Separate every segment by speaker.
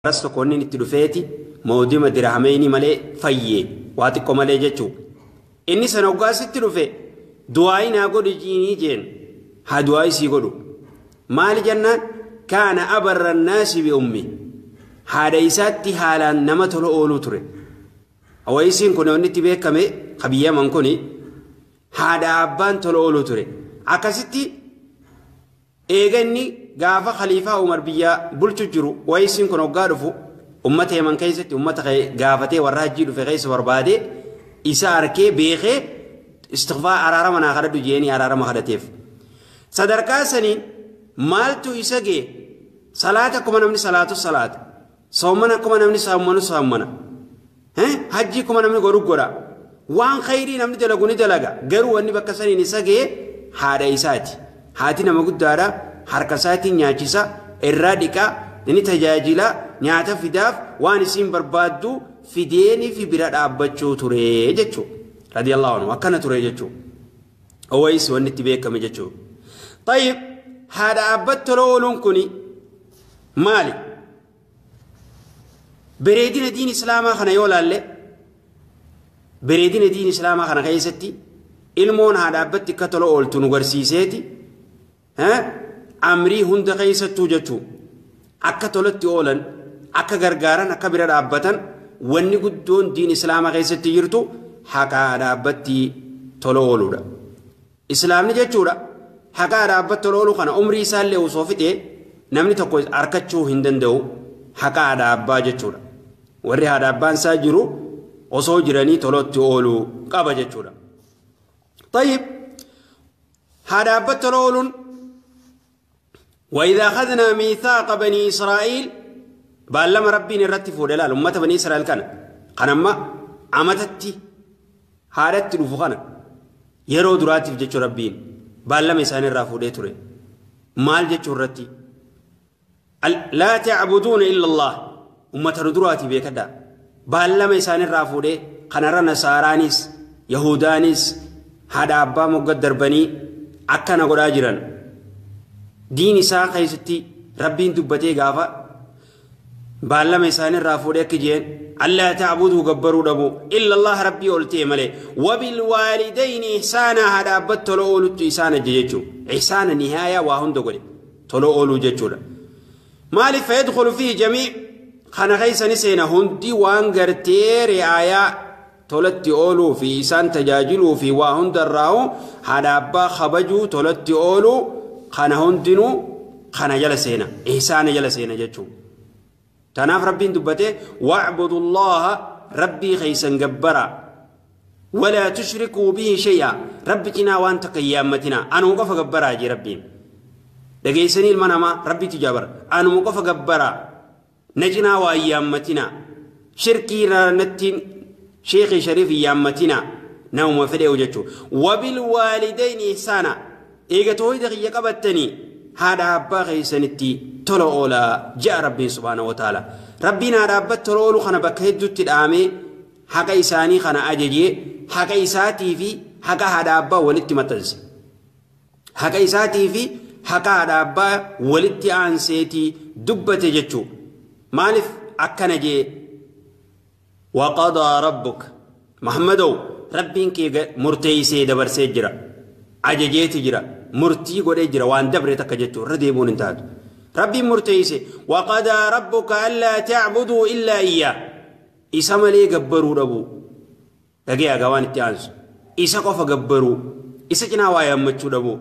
Speaker 1: Baras tokko inni itti dhufeeti moodima dirhameenii malee fayyee waa xiqqoo malee jechuu. Inni sana hoggaasitti dhufe du'aayi naa godhu jiinii jeen haa du'aayi sii godhu. Maali jennaan kaana abarra naasi bi ummi haadha isaatti haalaan nama tola ooluu ture. Awayisiin kun wanni itti beekame qabiyyaman kun haadha abbaan tola ooluu ture. Akkasitti eega inni gaafa khaliifaa Umar biyya bulchu jiru wayisiin kun hoggaa dhufu ummata Yaman keessatti ummata gaafatee warra hajjii dhufe keessa barbaade isa arkee beekee istighfaar araarama naa kadhadhu jeenii araarama kadhateef. Sadarkaa saniin maaltu isa gee salaata akkuma namni salaatu salaata soomana akkuma namni soommanu soommana hajjii akkuma namni godhu godha waan khayrii namni dalagu ni dalaga garuu wanni bakka saniin isa gee haadha isaati. Haati nama guddaadha harka isaatiin nyaachisa irraa dhiqaa ni tajaajila nyaata fidaaf waan isiin barbaaddu fideenii fi bira dhaabbachuu ture jechuudha. Radiyallahu anhu akkana ture jechuudha. Owais wanni itti beekame jechuudha. Tayyib haadha abbatti tola ooluun kuni maali? Bareedina diin islaamaa kana yoo laalle bareedina diin islaamaa kana keessatti ilmoon haadha abbatti akka tola ooltu nu garsiiseeti. Amrii hunda keessattuu jechuudha. Akka tolatti oolan, akka gargaaran, akka bira dhaabbatan wanni guddoon diin islaamaa keessatti jirtu haqa haadha abbatti tola ooluudha. Islaamni jechuudha haqa haadha abbatti tola ooluu kana umrii isaallee osoo fixee namni tokko harkachuu hin danda'u haqa haadha abbaa jechuudha. Warri haadha abbaan isaa jiru osoo jiranii tolatti ooluu qaba jechuudha. Tayyib haadha abbatti tola ooluun وإذا أخذنا ميثاق بني إسرائيل بالما ربي نرتب فودلال أمة بني إسرائيل كان قنما عمتتي هارت رفقنا يرو دراتي في جيش ربين بالما إنسان الرافودي تري مال جيش رتي لا تعبدون إلا الله أمة دراتي بكذا بالما إنسان الرافودي قنرنا سارانيس يهودانيس هذا أبا مقدر بني أكنا قراجرا دين إساء خيستي ربين دبتي غافا بالما إسان الرافودي كجين ألا تعبدوا قبروا دبو إلا الله ربي قلتي ملي وبالوالدين إحسانا هذا أبت تلو إحسانا جيجو إحسانا نهاية وهن دقولي تلو جيجو مالي فيدخل فيه جميع خانا خيسا نسينا هندي وانغرتي رعاية تلتي أولو في إسان تجاجلو في وهن دراو هذا أبا خبجو تلتي أولو خانا هندنو خانا جلسينا إحسانا جلسينا جيجو تناف ربي دبته واعبدوا الله ربي خيسا جبرا ولا تشركوا به شيئا ربتنا وانت قيامتنا أنا وقف جبرا جي ربي دقيسني المنما ربي تجابر أنا وقف جبرا نجنا وأيامتنا شركي نتين شيخ شريف أيامتنا نوم فدي وجهه وبالوالدين إحسانا إيجا تويد قبتني هذا أبا خيسنتي تلو أولا جاء ربي سبحانه وتعالى ربنا رب تلو خنا بكهدت الآمي حق إساني خنا أججي حق إساتي في حق هذا أبا ولدت متز حق إساتي في حق هذا أبا ولدت أنسيتي دبت جتشو مالف أكنجي وقضى ربك محمدو ربين كي مرتي دبر سجرا أججي تجرا مرتي قد أجرا وان دبر تكجتو رديبون انتهت ربي مرتيسي وقضى ربك ألا تعبدوا إلا إياه إسا ملي قبروا ربو لقيا قوان التعانس إسا قف قبروا إسا جناوا يمتشو ربو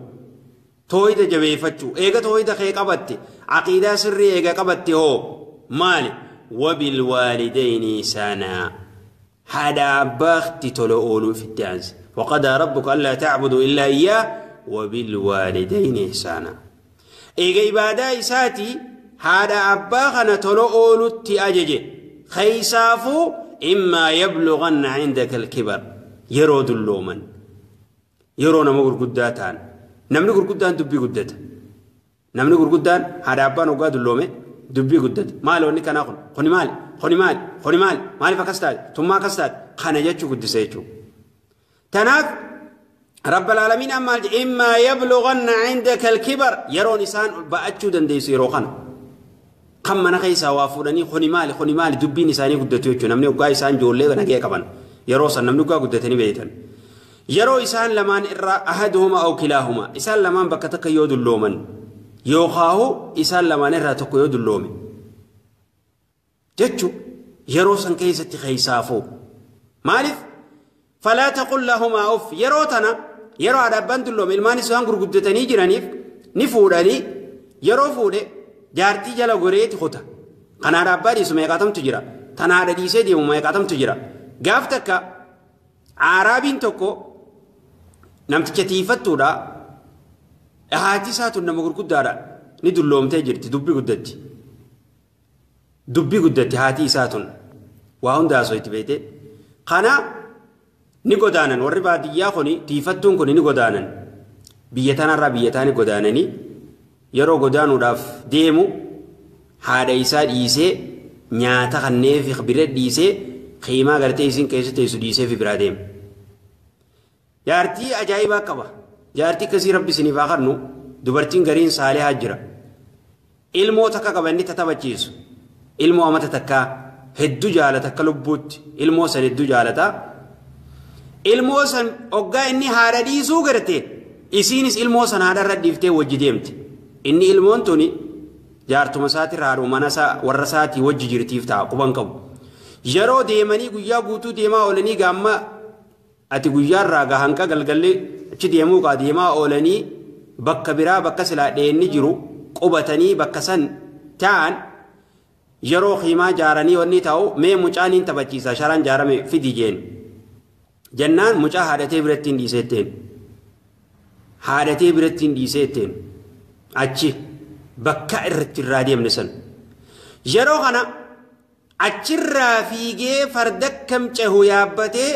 Speaker 1: تويدا جبيفتشو إيغا تويدا خي قبتي عقيدة سري إيغا قبتي هو مالي وبالوالدين إحسانا هذا بخت تلؤلؤ في التعانس وقضى ربك ألا تعبدوا إلا إياه وبالوالدين إحسانا إيجا إبادة إساتي هذا أبا خنا تلو أولوتي أججي خيسافو إما يبلغن عندك الكبر يرو دلومن يرو نمغر قداتان نمنغر قدان دبي قدات نمنغر قدان هذا أبا نوغا دلومي دبي قدات مالو نيكا ناخن خوني مالي خوني مالي خوني مالي مالي فكستاد ثم كستاد خانا جاتشو قدسيتشو تناف رب العالمين أما إما يبلغن عندك الكبر يرون إنسان بأتشو دنديس يروخنا Kan mana keessaa waa fuudhanii kuni maali dubbiin isaanii guddatu jechuudha. Namni hoggaa isaan ijoollee nagee qaban yeroo san namni hoggaa guddatanii beektan. Yeroo isaan lamaan irraa ahaduhuma aw kilaahuma isaan lamaan bakka takka yoo dullooman yookaahu isaan lamaan irraa tokko yoo dulloome jechuun yeroo san keessatti keessaafuu maaliif falaa taqul lahumaa uff yeroo tana yeroo haadha abbaan dulloome ilmaan isaan gurguddatanii jiraniif ni fuudhanii yeroo fuudhe jaartii jala goreeti kuta kan haadha abbaa dhiisu meeqaatamtu jira tan haadha dhiisee deemu meeqaatamtu jira gaaf takka aaraabiin tokko namticha tiifattuudha haati isaa tun nama gurguddaadha ni dulloomtee jirti dubbi guddatti haati isaa tun waa hunda haasoo beete kana ni godaanan warri baadiyyaa kuni tiifattuun kuni ni godaanan biyya tanarraa biyya taani godaananii yeroo godaanuudhaaf deemu haadha isaa dhiisee nyaata kanneef bira dhiisee qiimaa gartee isin keessa teessu dhiisee fi biraa deema. Jaartii ajaa'ibaa qaba. Jaartii akkasii rabbi isiniif haa kennu dubartiin gariin saalihaa jira. Ilmoo takka qaba inni tattabachiisu. Ilmoo amata takkaa hedduu jaalata akka lubbuutti ilmoo san hedduu jaalata. Ilmoo san hoggaa inni haadha dhiisuu garte isiinis ilmoo san haadha irra dhiiftee wajji deemti. Inni ilmoon tuni jaartuma isaatirraa haadha mana isaa warra isaatii wajji jirtiif ta'a quban qabu. Yeroo deemanii guyyaa guutuu deemaa oolanii gaamma ati guyyaarraa gahanqa galgalli achi deemuu qaa deemaa oolanii bakka biraa bakka silaa dheenni jiru qubatanii bakka san ta'an yeroo qiimaa jaaranii wanni ta'u mee mucaan hin taphachiisa sharaan jaarame fidi jeen jennaan mucaa haadhatee biratti hin dhiiseetteen haadhatee biratti hin dhiiseetteen achi bakka irratti irraa deemne san yeroo kana achirraa fiigee farda kam cehu yaabbatee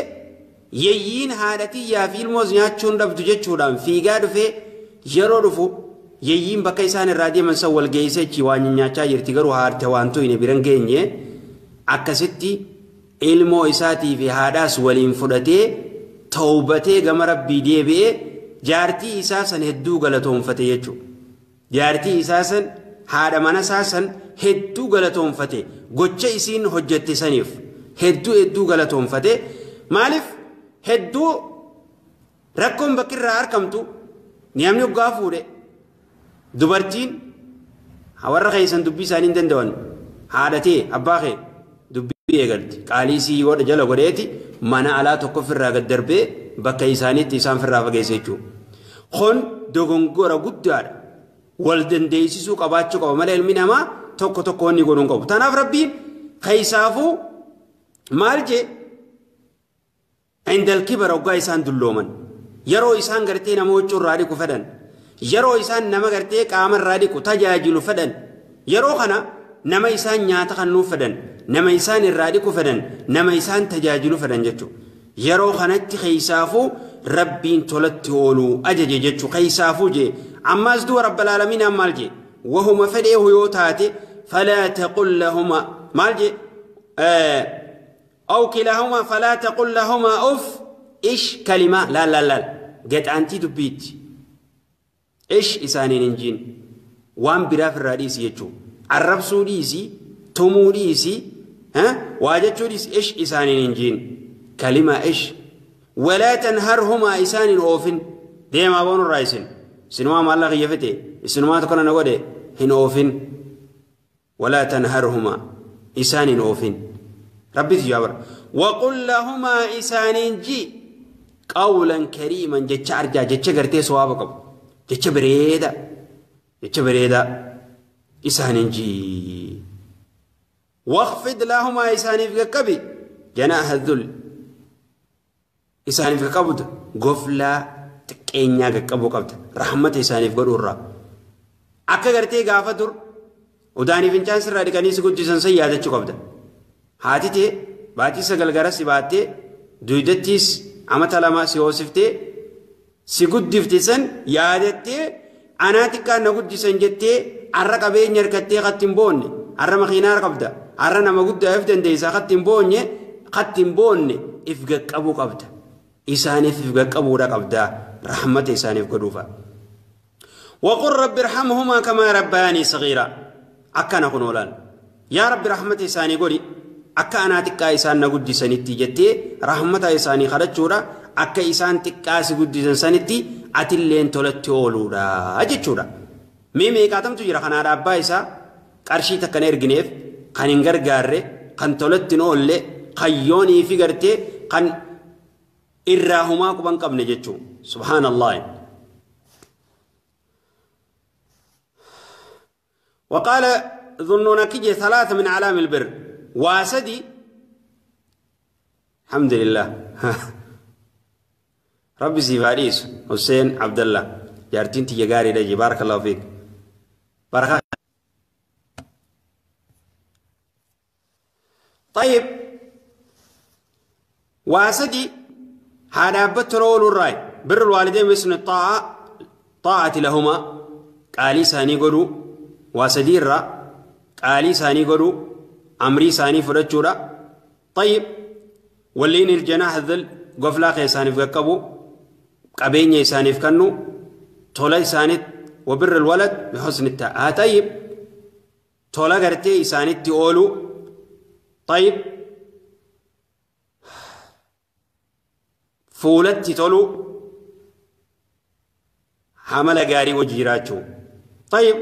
Speaker 1: yeyyiin haadhatiyyaa fi ilmoos nyaachuun dhabdu jechuudhaan fiigaa dhufee yeroo dhufu yeyyiin bakka isaan irraa deeman san wal geessee achi waan nyaachaa jirti garuu haarte waan tuyne biran geenye akkasitti ilmoo isaatii fi haadhaas waliin fudhatee tawbatee gama rabbii deebi'ee jaartii isaa san hedduu galatoonfate jechuudha. Jaartii isaa san haadha mana isaa san hedduu galatoonfate gocha isiin hojjette saniif hedduu hedduu galatoonfate maaliif hedduu rakkoon bakki irraa argamtu namni hoggaa fuudhe dubartiin warra keessan dubbii isaanii hin danda'an haadhatee abbaa kee dubbii eegalti qaalii sii godha jala godheeti mana alaa tokko ofirraa gad darbee bakka isaaniitti isaan ofirraa fageesse jechuudha. Kun dogongora guddaadha. Wal dandeessisuu qabaachuu qaba malee ilmi namaa tokko tokko wanni godhuun qabu. Tanaaf rabbiin keessaafuu maal jee indal kibara hoggaa isaan dullooman yeroo isaan gartee nama huccuu irraa dhiqu fedhan yeroo isaan nama gartee qaama irraa dhiqu tajaajilu fedhan yeroo kana nama isaan nyaata kennuuf fedhan nama isaan irraa dhiqu fedhan nama isaan tajaajilu fedhan jechuudha. Yeroo kanatti keessaafuu rabbiin tolatti ooluu ajaje jechuudha keessaafuu jee ammas du'a rabbal aalamiin maal jee wahuma fedheehu yoo taate falaa taqul lahuma maal jee أو كلاهما فلا تقل لهما أف إيش كلمة لا لا لا قد أنتي دبيت إيش إسانين إنجين وان براف الرئيس يجو عرب سوريسي تموريسي ها واجتشو إيش إسانين إنجين كلمة إيش ولا تنهرهما إسانين أوفن ديما بون الرئيسين سنوا ما الله غيفتي سنوا تكون نقوله هن أوفن ولا تنهرهما إسانين أوفن ربي تجابر وقل لهما إسانين جي قولا كريما جتش أرجع جتش قرتي سوابكم جتش بريدة جتش بريدة إسانين جي واخفض لهما إسانين في كبي جناح الذل إسانين في كبد قفلة تكينيا كبو كبد رحمة إسانين في قرورة أكا قرتي غافتر وداني فنجان سر راديكاني سكوت جسن سيادة كبد haati tee baatii sagal gara si baattee duudattiis amata lama si hoosiftee si guddifte san yaadattee anaa xiqqaan na guddisan jettee har'a qabeenya harkattee katti hin boonne har'a makiinaa qabda har'a nama guddaa if dandeessaa katti hin boonye katti hin boonne if gaqqabuu qabda isaaniif if gaqqabuudha qabda rahmata isaaniif godhuufa. وقل رب ارحمهما كما ربياني صغيرا Akkana kun oolaan. Yaa Rabbi rahmata isaanii godhi. Akka anaa xiqqaa isaan na guddisanitti jettee rahmata isaanii kadhachuudha. Akka isaan xiqqaa si guddisan sanitti atilleen tolatti ooluudha jechuudha. Mee meeqaatamtu jira kan haadha abbaa isaa qarshii takka hin ergineef, kan hin gargaarre, kan tolatti hin oolle, kan yoonii fi gartee kan irraa humaa quban qabne jechuudha. Subhaanallah. وقال ظنون كجي ثلاثة من أعلام البر واسدي الحمد لله. ربي سيفاريس حسين عبد الله جارتين تيجاري دجي بارك الله فيك بركة. طيب واسدي هذا بترول الراي بر الوالدين بسن الطاعة طاعة لهما قالي ساني قلو واسدي الرا قالي ساني قلو أمري ساني فرجورا. طيب ولين الجناح الذل قفلا خيساني فكبو قبين يساني فكنو تولا ساني وبر الولد بحسن التاء. طيب تولا قرتي ساني تقولو. طيب فولت تولو حمل غاري وجيراتشو. طيب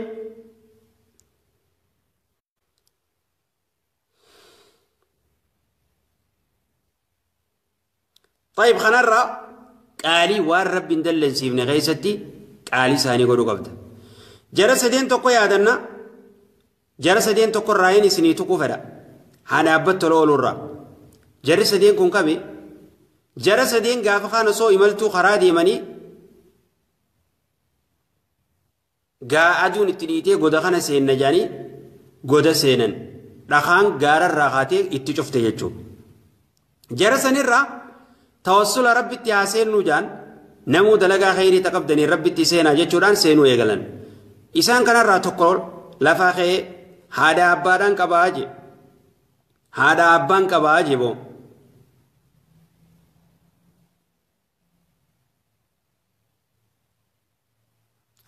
Speaker 1: طيب خنرى قالي وار رب ندلن سيفني غيستي قالي ساني قدو قبض جرس دين تقو يادنا جرس دين تقو الراين سني تقو فدا هانا أبت لولو الرا جرس دين كون كمي جرس دين غاف خان سو إملتو خرادي مني غا أدون التنيتي قد خان سين نجاني قد سينن رخان غار الراخاتي اتشوفت يجو جرس نرى توسل ربي تياسين نوجان نمو دلقا خيري تقبدني ربي تيسينا جتشوران سينو يغلن إسان كان را تقول لفاخي هذا أبادان كباجي هذا أبان كباجي بو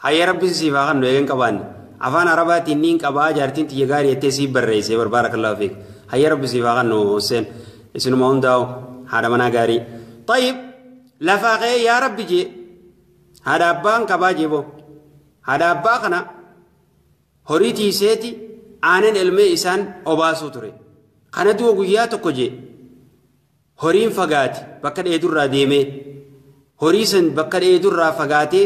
Speaker 1: هيا ربي سيفاخن نوغن كبان أفان عرباتي نين كباجي أرتين تيغاري يتسي برئيسي بارك الله فيك هيا ربي سيفاخن نو حسين إسنو مون داو هذا منا غاري. طيب لفاقي يا ربي جي هذا أبان كباجي بو هذا أبا خنا هوريتي سيتي آنن علمي إسان أباسو تري خنا دو غيا تكو جي هورين فغاتي بكر إيدور را ديمي هوريسن بكر إيدور را فغاتي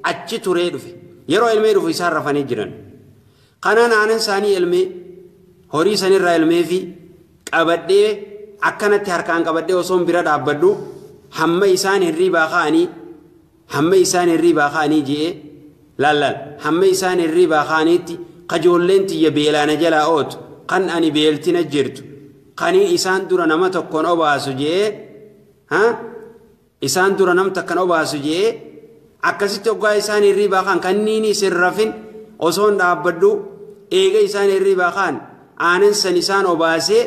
Speaker 1: أتشي تري دفي يرو علمي دفي إسان رفاني جرن خنا آنن ساني علمي هوريسن را علمي في قبدي akkanatti harkaan qabadhee osoon bira dhaabbadhu hamma isaan hirribaa ka'anii hamma isaan hirribaa ka'anii je'ee laallal hamma isaan hirribaa ka'aniitti kajoolleen tiyya beelaana jalaa ootu kan ani beeltina jirtu kaniin isaan dura nama tokkoon obaasu je'ee isaan dura nam takkan obaasu je'ee akkasitti hoggaa isaan hirribaa ka'an kanniin isin rafin osoon dhaabbadhu eega isaan hirribaa ka'an aanan san isaan obaasee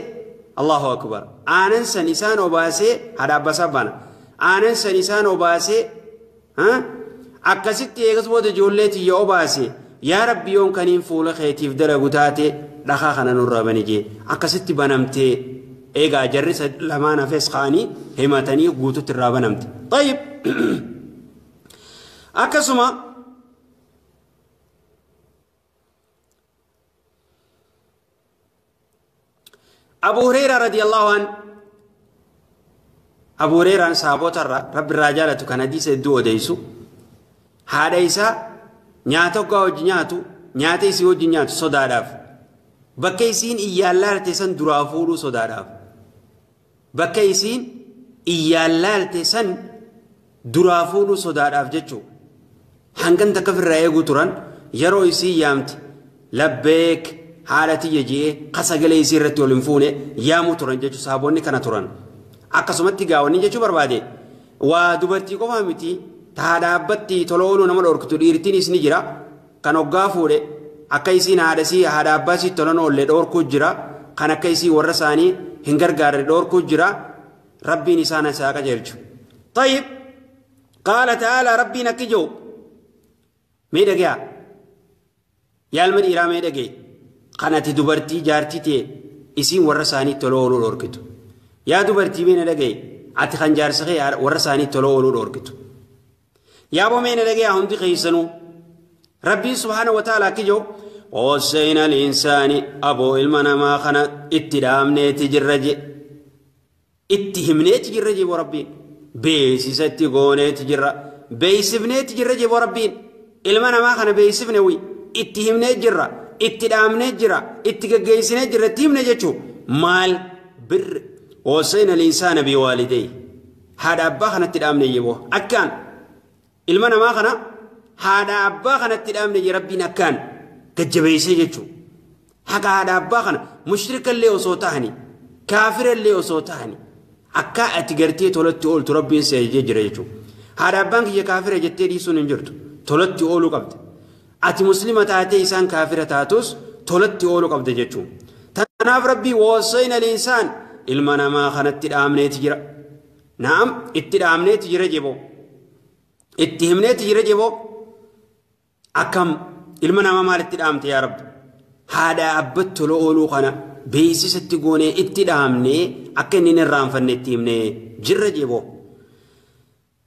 Speaker 1: الله أكبر آنن سنسان أوباسي هذا بسبنا آنن سنسان أوباسي ها أكست يجلس بود جولتي يا أوباسي يا ربي يوم كانين فول خيتيف درجاتي دخا خنا نور بنيجي أكست بنمتي إيجا جرس لما نفس خاني همتني قوت ترابنمت. طيب أكسما أبو هريرة رضي الله عنه أبو هريرة صحابة رب الرجالة كان حديث الدو ديسو هذا إسا نياتو قاوج نياتو نياتي سيوج نياتو صداراف بكيسين إيالار تسن درافورو صداراف بكيسين إيالار تسن درافورو صداراف جتشو هنگن تكفر رأيغو تران يرو إسي يامت لبيك حالتي يجي قسقلي سيرتي ولنفونه يامو تران جتشو صحابوني كان تران akkasumatti gaawwanni jechuu barbaade waa dubartii qofa miti taa dhaabbatti tola ooluu nama dhorkitu dhiirtiinis ni jira kan hoggaa fuudhe akka isiin haadha sii haadha abbaa sii tolan oolle dhorkuu jira kan akka isii warra isaanii hin gargaarre dhorkuu jira rabbiin isaan isaa qajeelchu. طيب قال تعالى ربي نكجو ميدغيا يا المديرة ميدغي Kan ati dubartii jaartii ta'e isiin warra isaanii tola ooluu dhorkitu. Yaa dubartii meena dhagaye ati kan jaarsa kee warra isaanii tola ooluu dhorkitu. Yaa boo meena dhagaye hundi keessanuu Rabbiin subhaana wa ta'ala akka jiru ووصينا الإنسان أبو إلمنا ما خنا اتدامني تجرجي اتهمني تجرجي وربي بيسيستي غوني تجرا بيسفني تجرجي وربي إلمنا ما خنا بيسفني وي اتهمني تجرا اتدامني تجرا اتجيسني تجرا تيمني جتشو مال بر ووصينا الإنسان بوالديه هذا أبا خنا اتدامني يبو أكان إلمنا ما خنا هذا أبا خنا اتدامني ربي أكان كجبيسي جتشو حقا هذا أبا مشرك اللي وصوتهني كافر اللي وصوتهني أكا أتقرتي تولدت أول تربي سيجي جتشو هذا أبانك يا كافر جتي دي سنن جرتو تولدت أولو قبض أتي مسلمة تاتي إنسان كافرة تاتوس تولدت أولو قبض جتشو تناف ربي وصينا الإنسان إلمنا ما خنت الآمنة تجرى نعم اتدامنة تجرى جبو اتهمنة تجرى جبو أكم ilma namaa maalitti dhaamte yaa Rabbi haadha abbatti tola ooluu kana beeksisatti goonee itti dhaamnee akka inni hin irraanfanne itti himnee jirra jeboo.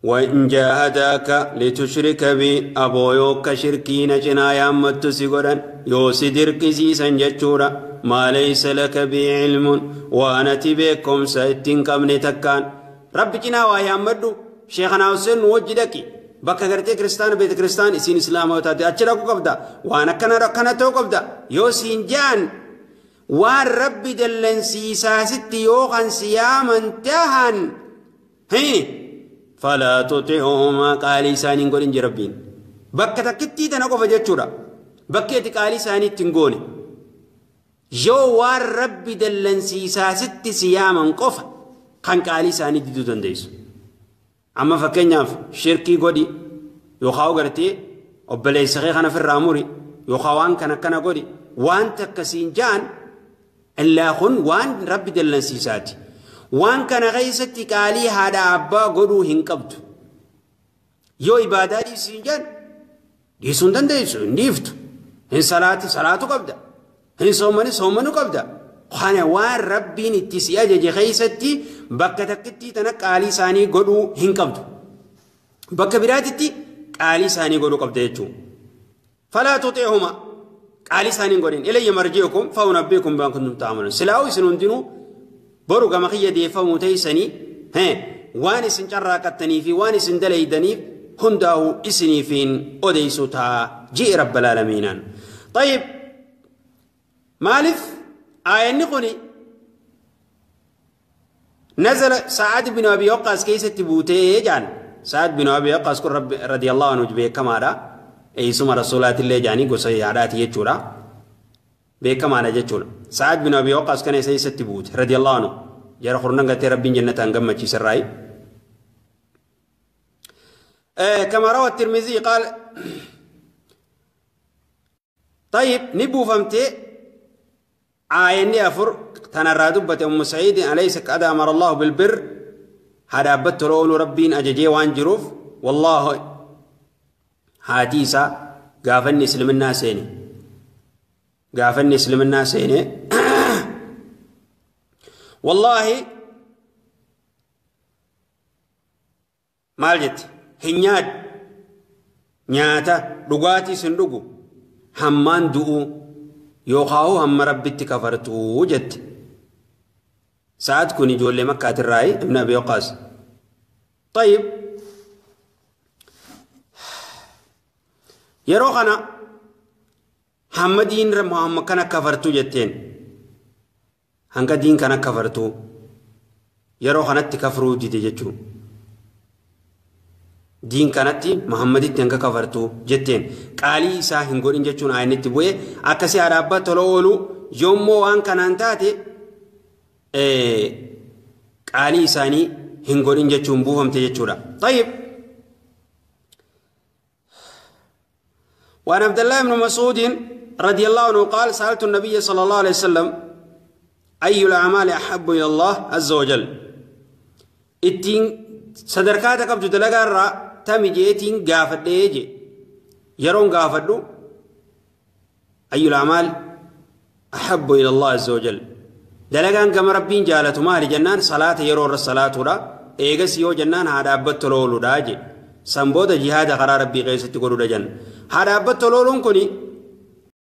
Speaker 1: وإن جاهداك لتشرك بي أبو يوك شركين جنا يامت سيغدن يوسي دركسيسا جتشورا ما ليس لك بي علم وأنا تبيكم سيتين كمني تكان ربي جنا ويامدو شيخنا حسين وجدك bakka gartee kiristaana beeta kiristaan isiin islaamaa taate achi dhaquu qabda waan akkana akkana ta'uu qabda yoo siin jaan waan rabbi dallansiisaasitti yoo kan siyaaman tahan falaa tuti'uhumaa qaalii isaanii hin godhin rabbiin bakka takkittii tana qofa jechuudha bakki ati qaalii isaanii itti hin goone yoo waan rabbi dallansiisaasitti siyaaman qofa kan qaalii isaanii diduu dandeessu. Amma fakkeenyaaf shirkii godhi yookaan gartee obboleessa kee kana ofirraa muri yookaan waan kana akkana godhi waan takkasiin jaan illaa kun waan rabbi dallansiisaati. Waan kana keessatti qaalii haadha abbaa godhuu hin qabdu. Yoo ibaadaa dhiisiin jaan dhiisuu hin dandeessu hin dhiiftu. Hin salaati salaatu qabda. Hin soomani soomanuu qabda. Kana waan rabbiin itti si ajaje keessatti bakka takkitti tana qaalii isaanii godhuu hin qabdu. Bakka biraatitti qaalii isaanii godhuu qabda jechuudha. Falaa tuti'uhumaa qaalii isaanii hin godhin. Ilayya marji'ukum fa'unabbi'ukum bimaa kuntum ta'maluun. Silaa'uu isin hundinuu boru gama kiyya deeffamuu teessanii waan isin carraaqattanii fi waan isin dalaydaniif hundaa'uu isiniifiin odeessuu ta'a ji'i rabbal aalamiinaan. Tayyib maaliif آية قولي نزل سعد بن أبي وقاص كيس تبوتي جان سعد بن أبي وقاص كن رب رضي الله عنه جبه كمارا أي سما رسولات الله جاني قصي عادات يجورا بكمارا جتشورا سعد بن أبي وقاص كان يسيس تبوت رضي الله عنه جرى خرنا قتي ربي جنة أنجم تشي سراي كما روى الترمذي قال طيب نبو فهمتي آية أفر تنرى دبة أم سعيد أليس قد أمر الله بالبر هذا بترول ربين أججي وانجروف والله حديثة قافني سلمنا سيني قافني سلمنا سيني والله مالجت هنياد نياتا رقاتي سندقو حمان دؤو يوخاو هم ربي كفرتو جت ساعات كوني جول مكة الرأي ابن أبي وقاص. طيب يروخنا هم دين رمهم كان كفرتو جتين هنگا دين كان كفرتو يروخنا تكفرو جدي جتو دين كانت محمد تنك كفرتو جتين قالي إسا هنگورين جتون آينت بوي أكسي عربة تلولو يومو وان كانت تاتي قالي إساني هنگورين جتون بوهم تجتورا. طيب وعن عبد الله بن مسعود رضي الله عنه قال سألت النبي صلى الله عليه وسلم أي الأعمال أحب إلى الله عز وجل التين sadarkaa qabdu dalagaa irraa tami jeetiin gaafadhee je yeroon gaafadhu ayyul amaal Ahabbu ila Allah azza wa jal. Dalagaan gama Rabbiin jaalatu maali jennaan, salaata yeroo irra salaatuudha. Eegas yoo jennaan, haadha abbatti tola ooluudha je. San booda jihaada karaa Rabbii keessatti godhuudha jenna. Haadha abbatti tola ooluun kuni